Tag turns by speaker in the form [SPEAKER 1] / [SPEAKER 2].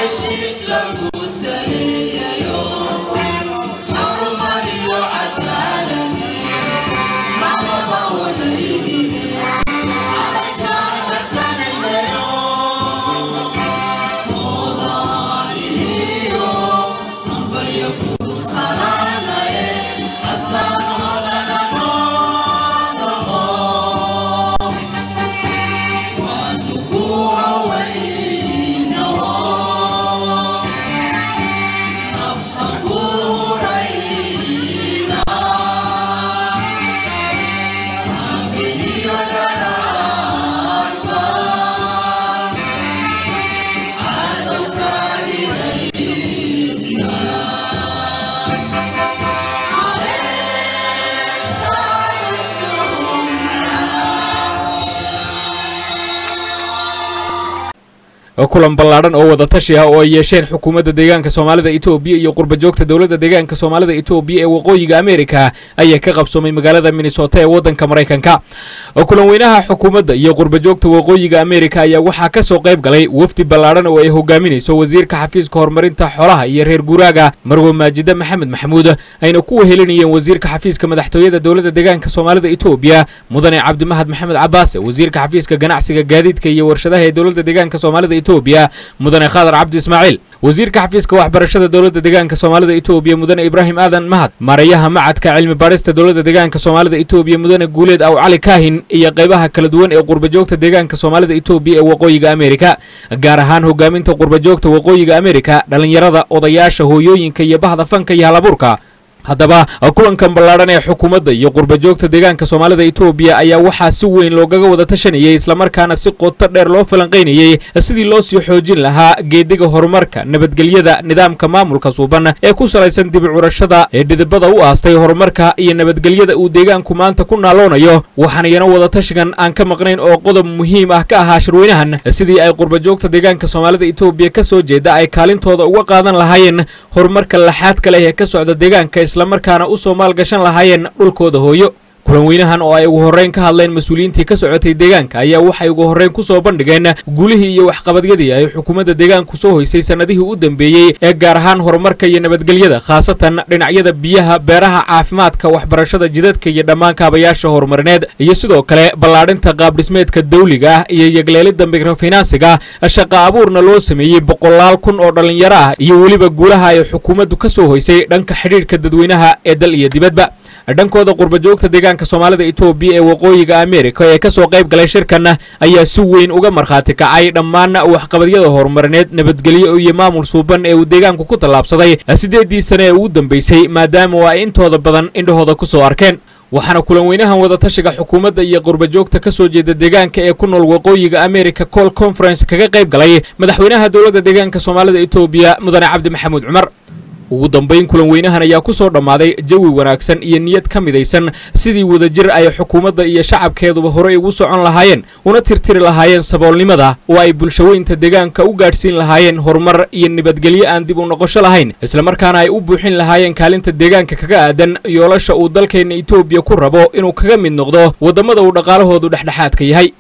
[SPEAKER 1] Heshiis lagu saleeyayo, horumar iyo cadaalad marnaba wadaynine, calankaan harsanaynayo mudaanihiyo hambalyo ku salaanaye, astaan hodana noo noqo, waanu ku hawaynaho, naftan ku hurayna habeniyo dharaarba, cadowka hirayna caleentaada joognaa.
[SPEAKER 2] Kulan ballaadhan oo wadatashi ah oo ay yeesheen xukuumadda deegaanka Soomaalida Etoobiya iyo qurba joogta dowladda deegaanka Soomaalida Etoobiya ee waqooyiga Amerika ayaa ka qabsoomay magaalada Minnesota ee waddanka Maraykanka. Kulan weynaha xukuumadda iyo qurba joogta waqooyiga Amerika ayaa waxaa ka soo qayb galay wafdi ballaadhan oo ay hogaaminayso wasiirka xafiiska horumarinta xoolaha iyo reer guuraaga, Marwo Maajida Maxamed Maxamuud, ayna ku wehelinayeen wasiirka xafiiska madaxtooyada dowladda deegaanka Soomaalida Etoobiya, Mudane Cabdimahad Maxamed Cabaase, wasiirka xafiiska ganacsiga, gaadiidka iyo warshadaha ee dowladda deegaanka Soomaalida Etoobiya, Mudane Khadar Cabdi Ismaaciil, wasiirka xafiiska waxbarashada dowladda deegaanka Soomaalida Etoobiya, Mudane Ibraahim Aadan Mahad, maarayaha macadka cilmi baarista dowladda deegaanka Soomaalida Etoobiya, Mudane Guuleed Aw Cali Kaahin, iyo qaybaha kala duwan ee qurba joogta deegaanka Soomaalida Etoobiya ee waqooyiga Amerika, gaar ahaan hogaaminta qurba joogta waqooyiga Amerika, dhalinyarada, odayaasha, hooyooyinka iyo bahda fanka iyo halabuurka. Haddaba kulankan ballaadhan ee xukuumadda iyo qurba joogta deegaanka Soomaalida Etoobiya ayaa waxaa si weyn loogaga wada tashanayay, islamarkaana si qoto dheer loo falanqaynayey sidii loo sii xoojin lahaa geediga horumarka, nabadgelyada, nidaamka maamulka suuban ee ku salaysan dib curashada ee dhidibada u aastay horumarka iyo nabadgelyada uu deegaanku maanta ku naaloonayo. Waxaan iyana wadatashigan aan ka maqnayn oo qodob muhiim ah ka ahaa shirweynahan sidii ay qurba joogta deegaanka Soomaalida Etoobiya ka soo jeeda ay kaalintooda uga qaadan lahaayeen horumarka laxaadka leh ee ka socda deegaanka, islamarkaana u soo maalgashan lahaayeen dhulkooda hooyo. Kulan weynahan oo ay ugu horreyn ka hadleen mas-uuliyiintii ka socotay deegaanka ayaa waxay ugu horreyn ku soo bandhigeen guulihii iyo waxqabadyadii ay xukuumadda deegaanku soo hoysay sannadihii u dambeeyey ee gaar ahaan horumarka iyo nabadgelyada, khaasatan dhinacyada biyaha, beeraha, caafimaadka, waxbarashada, jidadka iyo dhammaan kaabayaasha horumarineed, iyo sidoo kale ballaadhinta qaabdhismeedka dawliga ah iyo yegleelidda mikrofinansiga, shaqa abuurna loo sameeyey boqolaal kun oo dhallinyaro ah, iyo weliba guulaha ay xukuumaddu ka soo hoysay dhanka xidhiidhka dadweynaha ee dal iyo dibadba. Dhankooda qurba joogta deegaanka Soomaalida Etoobiya ee waqooyiga Amerika ee ka soo qayb galay shirkan ayaa si weyn uga markhaati kacay dhammaan waxqabadyada horumarineed, nabadgelyo iyo maamul suuban ee uu deegaanku ku tallaabsaday 8dii sane ee ugu dambeysay, maadaama oo ay intooda badan indhahooda ku soo arkeen. Waxaana kulan weynahan wadatashiga xukuumadda iyo qurba joogta ka soo jeeda deegaanka ee ku nool waqooyiga America call conference kaga qayb galay madaxweynaha dowladda deegaanka Soomaalida Etoobiya, Mudane Cabdi Maxamuud Cumar. Ugu dambayn kulan weynahan ayaa ku soo dhammaaday jawi wanaagsan iyo niyad ka midaysan sidii wadajir ay xukuumadda iyo shacabkeeduba horey ugu socon lahaayeen, una tirtiri lahaayeen saboolnimada, oo ay bulshaweynta deegaanka u gaadhsiin lahaayeen horumar iyo nabadgelyo aan dib u noqosho lahayn, islamarkaana ay u buuxin lahaayeen kaalinta deegaanka kaga aadan yoolasha uu dalkeenna Etoobiya ku rabo inuu kaga mid noqdo waddamada uu dhaqaalahoodu dhexdhexaadka yahay.